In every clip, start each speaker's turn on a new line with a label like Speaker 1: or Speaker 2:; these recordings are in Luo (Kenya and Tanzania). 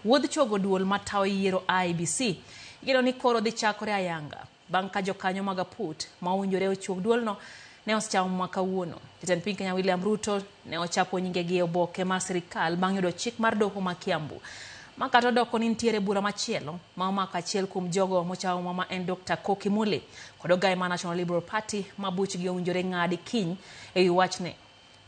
Speaker 1: Wuodh chogo duol matayo yiero IEBC igeno ni koro dhi chakore ayanga bang' ka jokanyo mag aput ma owinjore ochuog duolno ne osechamo muma kawuono. Jatend piny Kenya William Ruto ne ochapo nyingegi e oboke mar sirikal bang' yudo chik mar doho ma Kiambu. Ma kata odoko ni nitiere bura machielo ma omako achiel kuom jogo mochamo muma ma en Dr. Koki Muli kod ogaye mar National Liberal Party ma buchgi owinjore ng'adi kiny e wi wachni.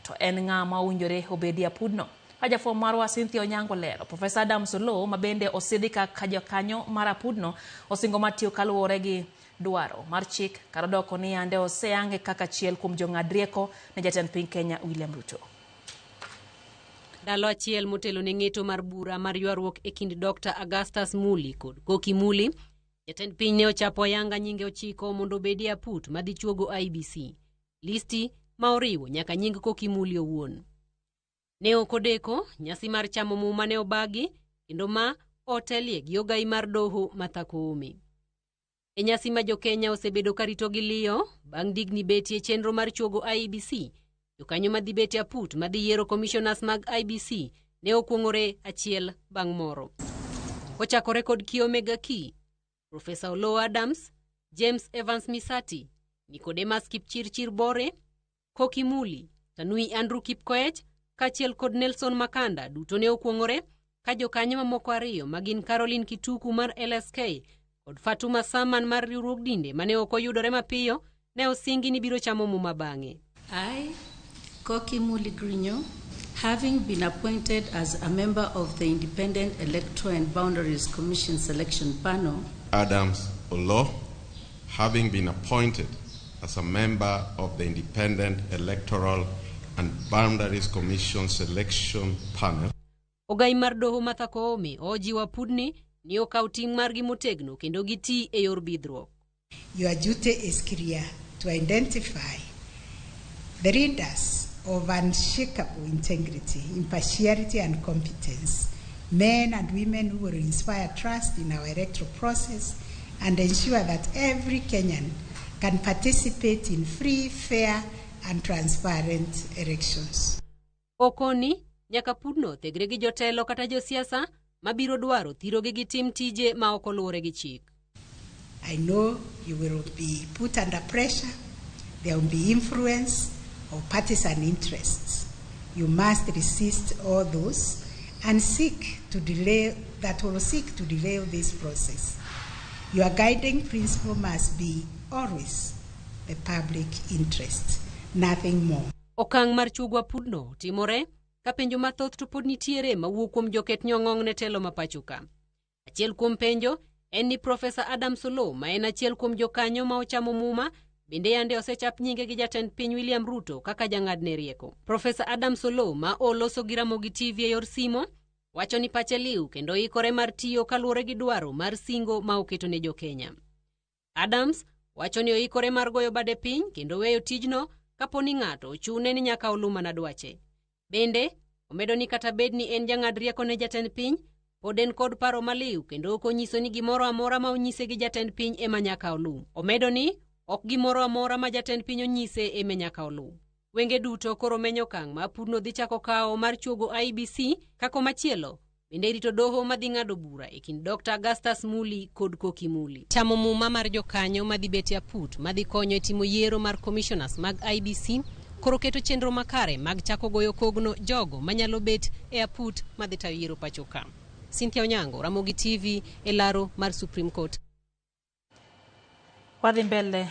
Speaker 1: To en ng'a ma owinjore obedi e apudno? Ka jafwambo marwa Cynthia Onyango lero, Profesa Adams Oloo ma bende osidhi kaka jakanyo mar apudno osingo mar tiyo kaluwore gi dwaro mar chik kata odoko ni yande oseyange kaka achiel kuom jong'ad rieko ne jatend piny Kenya William Ruto.
Speaker 2: Ndalo achiel motelo ne ng'eto mar bura mar ywaruok e kind Dr. Augustus Muli kod Koki Muli, jatend piny ne ochapo ayanga nyinge 9 mondo obedi e aput madhi chuogo IEBC. Listi ma oriwo nyaka nying Koki Muli owuon. Ne ok odeko, nyasi mar chamo muma ne obagi kendo ma otelie gi ogai mar doho Martha Koome. E nyasi ma jo-Kenya osebedo ka rito gi liyo bang' digni betie chenro mar chuogo IEBC, jokanyo madhi bet e aput madhi yiero commissioners mag IEBC ne okuong'ore achiel bang' moro. Kochakore kod Kiome Gaki, Profesa Oloo Adams, James Evans Misati, Nicodemus Kipchirchir Bore, Koki Muli, Tanui Andrew Kipkoech, kaachiel kod Nelson Makanda duto ne okuong'ore ka jokanyo mamoko 2 ma gin Caroline Kituku mar LSK kod Fatuma Saman mar riwruog dinde mane ok oyudore mapiyo ne osingi ni biro chamo muma bang'e.
Speaker 3: I, Koki Muli Grignon, having been appointed as a member of the Independent Electoral and Boundaries Commission Selection Panel,
Speaker 4: Adams Oloo, having been appointed as a member of the Independent Electoral and Boundaries Commission Selection Panel.
Speaker 2: Ogai mar doho Martha Koome ojiwo apudni ni okaw ting' margi motegno kendo giti e yor bidhruok.
Speaker 5: Your duty is clear to identify the leaders of unshakable integrity, impartiality and competence, men and women who will inspire trust in our electoral process and ensure that every Kenyan can participate in free, fair and transparent elections.
Speaker 2: Okoni nyaka pudno thegre gi jotelo kata josiasa mabiro dwaro thirogi gi tim tije ma ok oluwore gi chik.
Speaker 5: I know you will be put under pressure, there will be influence of partisan interests. You must resist all those and seek to delay, that will seek to derail this process. Your guiding principle must be always the public interest, nothing more.
Speaker 2: Okang' mar chuogo apudno timore ka penjo mathoth to pod nitiere mawuok kuom joket nyong'ong' ne telo ma pacho ka. Achiel kuom penjo en ni Profesa Adams Oloo ma en achiel kuom jokanyo ma ochamo muma bende yande osechap nyinge gi jatend piny William Ruto kaka jang'adne rieko. Profesa Adams Oloo ma oloso gi Ramogi TV e yor simo wacho ni pache liw kendo ikore mar tiyo kaluwore gi dwaro mar singo ma oketo ne jo-Kenya. Adams wacho ni oikore mar goyo bade piny kendo weyo tijno kapo ni ng'ato ochune ni nyaka oluw mana dwache. Bende, omedo ni kata bed ni en jang'ad rieko ne jatend piny, pod en kod paro maliw kendo ok onyiso ni gimoro amora ma onyise gi jatend piny ema nyaka oluw. Omedo ni ok gimoro amora ma jatend piny onyise ema nyaka oluw. Wenge duto koro menyo okang' ma apudno dhi chako kawo mar chuogo IEBC ka komachielo bende irito doho madhi ng'ado bura e kind Dr. Augustus Muli kod Koki Muli. Chamo muma mar jokanyo madhi bet e aput madhi konyo e timo yiero mar commissioners mag IEBC koro keto chenro makare mag chako goyo kogno jogo manyalo bet e aput madhi tayo yiero pacho ka. Cynthia Onyango, Ramogi TV e laro mar Supreme Court.
Speaker 1: Wadhi mbele.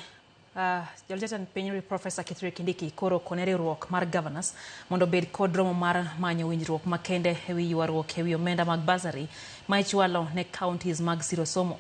Speaker 1: Jatend piny Profesa Kithure Kindiki koro okone riwruok mar governors mondo obed kod romo mar manyo winjruok makende ewi ywaruok ewi omenda mag bursary ma ichwalo ne counties mag siro somo.